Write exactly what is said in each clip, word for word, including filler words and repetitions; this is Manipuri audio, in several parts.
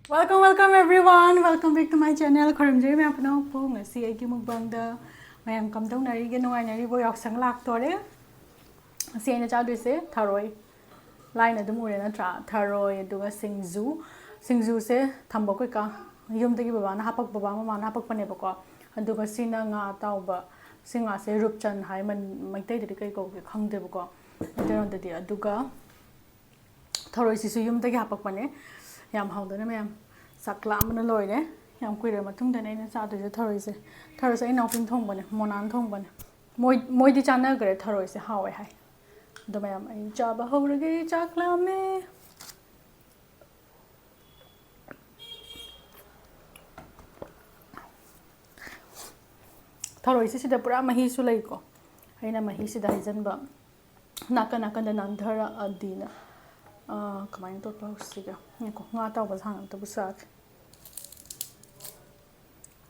Welcome, welcome everyone. Welcome back to my channel. ꯈꯣꯏꯔꯝꯖꯔꯤ ꯃꯌꯥꯝ ꯄꯨꯝꯅꯃꯛꯄꯨ꯫ ꯉꯁꯤ ꯑꯩꯒꯤ mukbangꯗ ꯃꯌꯥꯝ ꯀꯝꯗꯧꯅꯔꯤꯒꯦ? ꯅꯨꯡꯉꯥꯏꯅꯔꯤꯕꯣ? ꯌꯥꯎꯁꯪ ꯂꯥꯛꯇꯣꯔꯦ꯫ ꯉꯁꯤ ꯑꯩꯅ ꯆꯥꯗꯣꯏꯁꯦ ꯊꯔꯣꯏ꯫ Lineꯅ ꯑꯗꯨꯝ ꯎꯔꯦ ꯅꯠꯇ꯭ꯔꯥ? ꯊꯔꯣꯏ, ꯑꯗꯨꯒ ꯁꯤꯡꯖꯨ꯫ ꯁꯤꯡꯖꯨꯁꯦ ꯊꯝꯕ ꯀꯩꯀꯥ ꯌꯨꯝꯗꯒꯤ ꯕꯕꯥꯅ ꯍꯥꯄꯛ-, ꯕꯕꯥ ꯃꯃꯥꯅ ꯍꯥꯄꯛꯄꯅꯦꯕꯀꯣ꯫ ꯑꯗꯨꯒ ꯁꯤꯅ ꯉꯥ ꯑꯇꯥꯎꯕ꯫ ꯁꯤ ꯉꯥꯁꯦ ꯔꯨꯞꯆꯟ ꯍꯥꯏ, ꯃꯟ-, ꯃꯩꯇꯩꯗꯗꯤ ꯀꯩ ꯀꯧꯒꯦ ꯈꯪꯗꯦꯕꯀꯣ, ꯃꯩꯇꯩꯂꯣꯟꯗꯗꯤ꯫ ꯑꯗꯨꯒ ꯊꯔꯣꯏꯁꯤꯁꯨ ꯌꯨꯝꯗꯒꯤ ꯍꯥꯄꯛꯄꯅꯦ꯫ ꯌꯥꯝ ꯍꯥꯎꯗꯣꯏꯅꯦ ꯃꯌꯥꯝ꯫ ꯆꯥꯛ ꯂꯥꯝꯕꯅ ꯂꯣꯏꯔꯦ꯫ ꯌꯥꯝ ꯀꯨꯏꯔ ꯃꯇꯨꯡꯗꯅꯦ ꯑꯩꯅ ꯆꯥꯗꯣꯏꯁꯦ ꯊꯔꯣꯏꯁꯦ꯫ ꯊꯔꯣꯏꯁꯦ ꯑꯩ ꯏꯅꯥꯎꯄꯤꯅ ꯊꯣꯡꯕꯅꯦ, ꯃꯣꯅꯥꯅ ꯊꯣꯡꯕꯅꯦ꯫ ꯃꯣꯏ, ꯃꯣꯏꯗꯤ ꯆꯥꯟꯅꯈ꯭ꯔꯦ, ꯊꯔꯣꯏꯁꯦ ꯍꯥꯎꯋꯦ ꯍꯥꯏ꯫ ꯑꯗꯣ ꯃꯌꯥꯝ, ꯑꯩ ꯆꯥꯕ ꯍꯧꯔꯒꯦ, ꯆꯥꯛ ꯂꯥꯝꯃꯦ꯫ ꯊꯔꯣꯏꯁꯦ ꯁꯤꯗ ꯄꯨꯔꯥ ꯃꯍꯤꯁꯨ ꯂꯩꯀꯣ꯫ ꯑꯩꯅ ꯃꯍꯤꯁꯤꯗ ꯍꯩꯖꯤꯟꯕ, ꯅꯥꯀꯟ ꯅꯥꯀꯟꯗ ꯅꯥꯟꯊꯔꯛꯑꯗꯤꯅ꯫ ꯑꯥ, ꯀꯃꯥꯏꯅ ꯇꯧꯊꯣꯛꯁꯤꯒꯦ? ꯉꯥꯏꯈꯣ, ꯉꯥ ꯑꯇꯥꯎꯕ ꯁꯥꯡꯅ ꯑꯝꯇ ꯄꯨꯁꯜꯂꯛꯑꯒꯦ꯫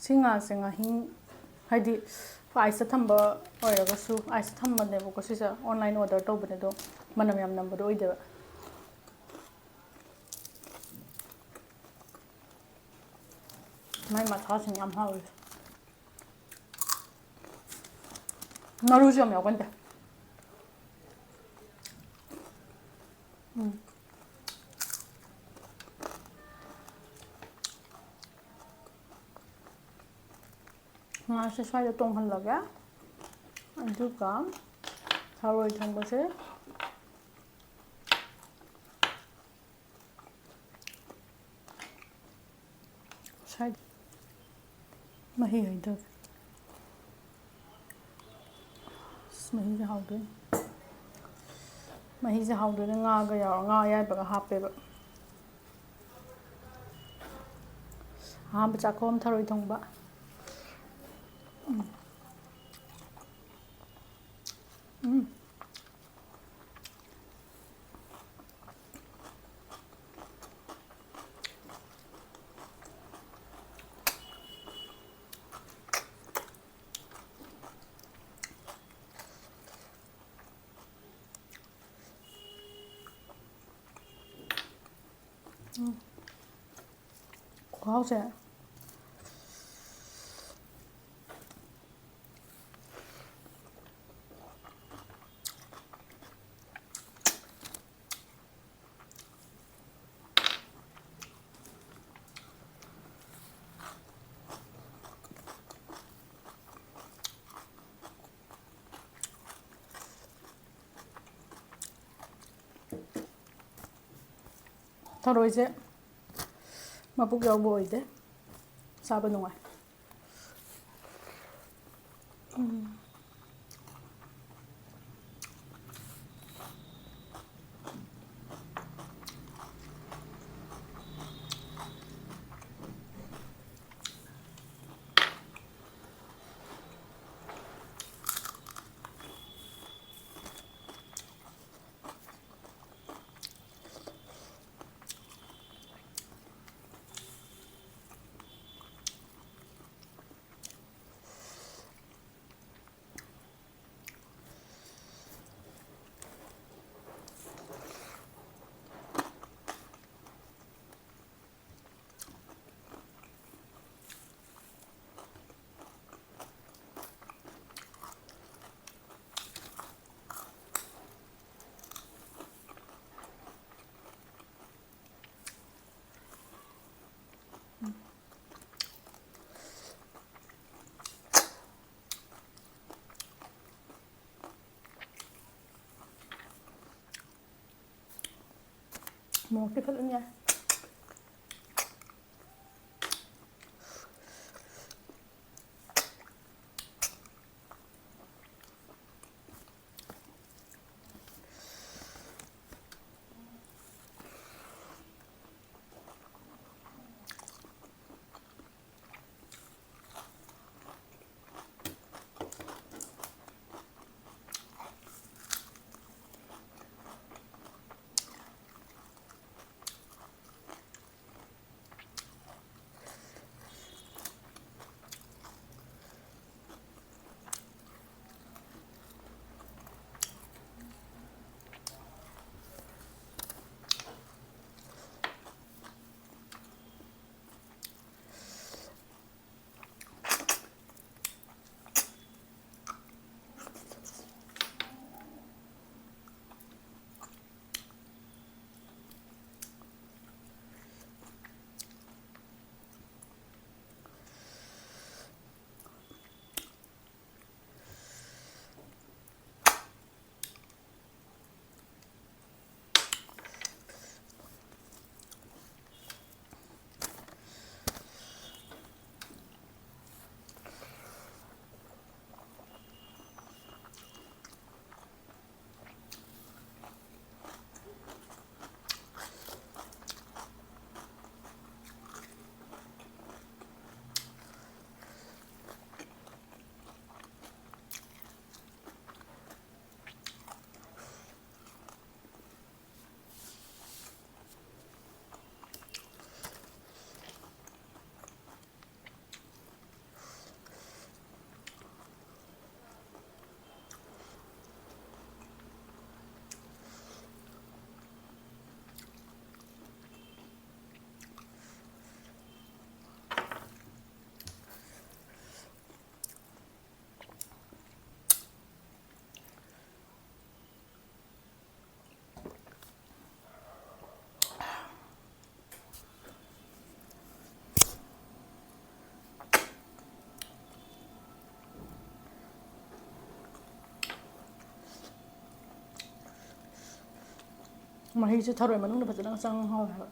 ꯁꯤ ꯉꯥꯁꯦ ꯉꯥꯍꯤꯡ, ꯍꯥꯏꯗꯤ iceꯇ ꯊꯝꯕ ꯑꯣꯏꯔꯒꯁꯨ, iceꯇ ꯊꯝꯕꯅꯦꯕꯀꯣ ꯁꯤꯁꯦ, online order ꯇꯧꯕꯅꯦ, ꯑꯗꯣ ꯃꯅꯝ ꯌꯥꯝ ꯅꯝꯕꯗꯣ ꯑꯣꯏꯗꯦꯕ꯫ ꯃꯥꯏ ꯃꯁꯥꯁꯤꯡ ꯌꯥꯝ ꯍꯥꯎꯋꯦ꯫ ꯃꯔꯨꯁꯨ ꯌꯥꯝ ꯌꯥꯎꯒꯟꯗꯦ꯫ ꯎꯝ꯫ ꯉꯥꯁꯦ ꯁ꯭ꯋꯥꯏꯗ ꯇꯣꯡꯍꯜꯂꯒꯦ꯫ ꯑꯗꯨꯒ ꯊꯔꯣꯏ ꯊꯣꯡꯕꯁꯦ ꯁ꯭ꯋꯥꯏꯗ ꯃꯍꯤ ꯍꯩꯗꯒꯦ꯫ ꯑꯁ, ꯃꯍꯤꯁꯦ ꯍꯥꯎꯗꯣꯏꯅꯤ꯫ ꯃꯍꯤꯁꯦ ꯍꯥꯎꯗꯣꯏꯅꯤ, ꯉꯥꯒ ꯌꯥꯎꯔ, ꯉꯥ ꯑꯌꯥꯏꯕꯒ ꯍꯥꯞꯄꯦꯕ꯫ ꯑꯍꯥꯟꯕ ꯆꯥꯛꯈꯣꯝ ꯊꯔꯣꯏ ꯊꯣꯡꯕ꯫ ꯎꯝ꯫ ꯎꯝ꯫ ꯎꯝ꯫ ꯈꯨꯍꯥꯎꯁꯦ꯫ ꯊꯔꯣꯏꯁꯦ ꯃꯕꯨꯛ ꯌꯥꯎꯕ ꯑꯣꯏꯗꯦ, ꯆꯥꯕ ꯅꯨꯡꯉꯥꯏ꯫ ꯎꯝ꯫ ꯃꯣꯔꯣꯛꯇꯤ ꯐꯖꯅ ꯌꯥꯏ꯫ ꯃꯍꯤꯁꯦ ꯊꯔꯣꯏ ꯃꯅꯨꯡꯗ ꯐꯖꯅ ꯆꯪꯉ ꯍꯥꯎꯋꯦ ꯍꯥꯏꯕ꯫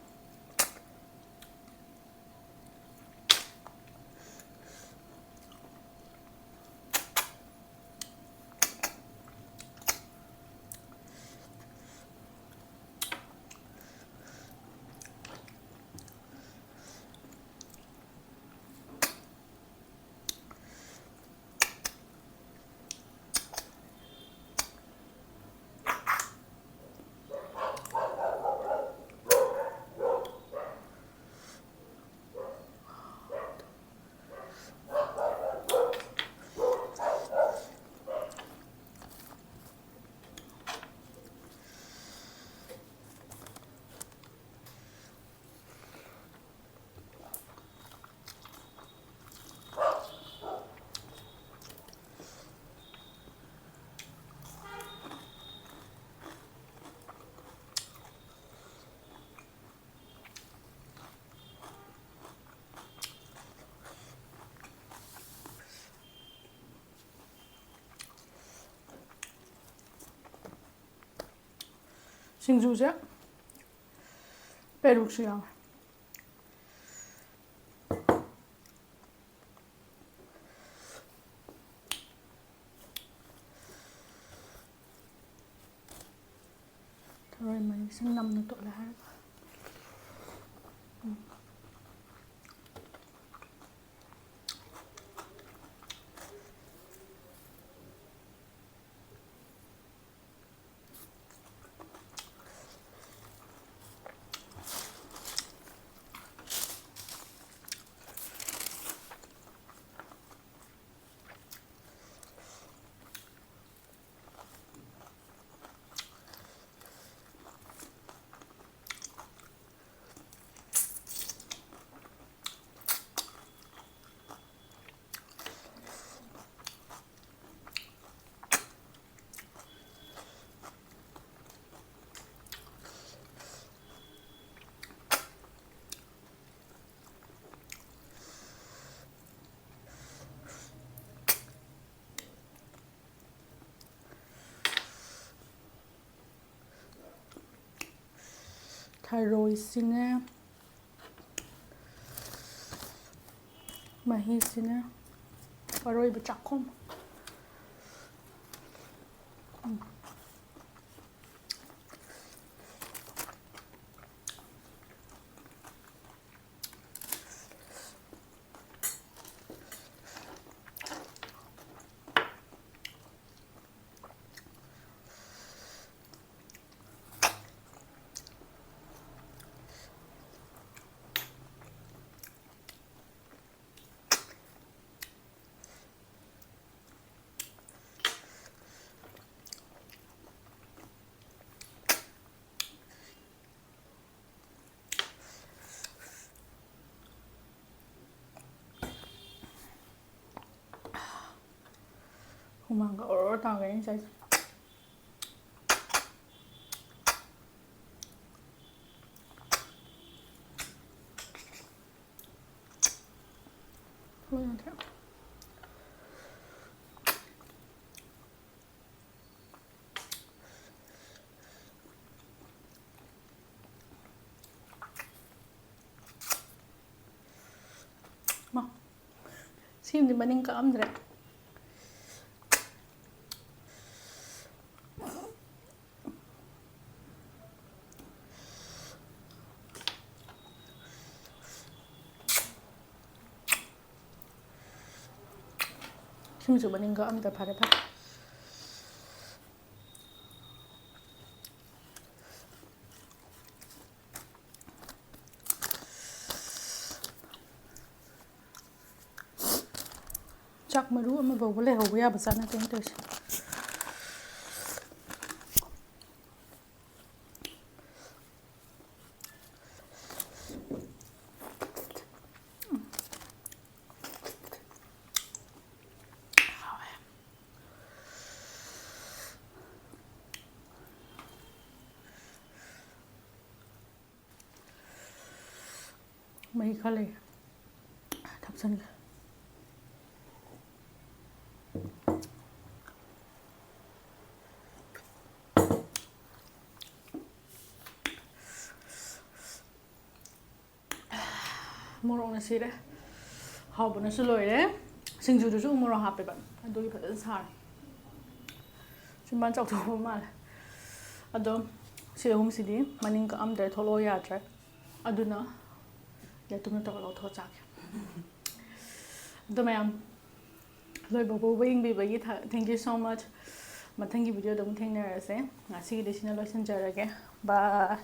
ꯁꯤꯡꯖꯨꯁꯦ ꯄꯦꯔꯨꯛꯁꯨ ꯌꯥꯎꯋꯦ꯫ ꯊꯔꯣꯏ ꯃꯍꯤꯁꯦ ꯅꯝꯅ ꯇꯣꯠꯂꯦ ꯍꯥꯏꯔꯒ꯫ ꯎꯝ꯫ ꯊꯔꯣꯏꯁꯤꯅꯦ, ꯃꯍꯤꯁꯤꯅꯦ, ꯑꯔꯣꯏꯕ ꯆꯥꯛꯈꯨꯝ꯫ ꯎꯝ꯫ ꯍꯨꯃꯥꯡꯒ ꯑꯣꯔꯣ ꯇꯥꯒꯩ ꯑꯩꯅ ꯆꯥꯏꯁꯦ꯫ ꯂꯣꯏꯔꯦ꯫ ꯃꯥ, ꯁꯤꯃꯗꯤ ꯃꯅꯤꯡ ꯀꯛꯑꯝꯗ꯭ꯔꯦ꯫ ꯁꯤꯃꯁꯨ ꯃꯅꯤꯡ ꯀꯛꯑꯝꯗ꯭ꯔꯦ꯫ ꯐꯔꯦ, ꯐꯔꯦ꯫ ꯆꯥꯛ ꯃꯔꯨ ꯑꯃ ꯐꯥꯎꯕ ꯂꯩꯍꯧꯕ ꯌꯥꯕ ꯆꯥ ꯅꯠꯇꯦ ꯑꯩꯅ ꯇꯧꯔꯤꯁꯦ꯫ ꯃꯍꯤ ꯈꯔ ꯂꯩ, ꯊꯛꯆꯟꯒꯦ꯫ ꯃꯣꯔꯣꯛꯅ ꯁꯤꯔꯦ꯫ ꯍꯥꯎꯕꯅꯁꯨ ꯂꯣꯏꯔꯦ꯫ ꯁꯤꯡꯖꯨꯗꯨꯁꯨ ꯃꯣꯔꯣꯛ ꯍꯥꯞꯄꯦꯕ, ꯑꯗꯨꯒꯤ ꯐꯖꯅ ꯁꯥꯔꯦ꯫ ꯆꯤꯟꯕꯥꯟ ꯆꯥꯎꯊꯣꯛꯄ ꯃꯥꯜꯂꯦ꯫ ꯑꯗꯣ ꯁꯤ ꯑꯍꯨꯝꯁꯤꯗꯤ ꯃꯅꯤꯡ ꯀꯛꯑꯝꯗ꯭ꯔꯦ, ꯊꯣꯛꯂꯛꯑꯣ ꯌꯥꯗ꯭ꯔꯦ꯫ ꯑꯗꯨꯅ ꯌꯦꯇꯨꯝꯅ ꯇꯧꯔ ꯂꯧꯊꯣꯛꯑ ꯆꯥꯒꯦ꯫ ꯑꯗꯣ ꯃꯌꯥꯝ, ꯂꯣꯏꯕ ꯐꯥꯎꯕ ꯌꯦꯡꯕꯤꯕꯒꯤ ꯊ-, thank you so much꯫ ꯃꯊꯪꯒꯤ video ꯗ ꯑꯃꯨꯛ ꯊꯦꯡꯅꯔꯁꯦ꯫ ꯉꯁꯤꯒꯤꯗꯤ ꯁꯤꯅ ꯂꯣꯏꯁꯤꯟꯖꯔꯒꯦ꯫ Bye꯫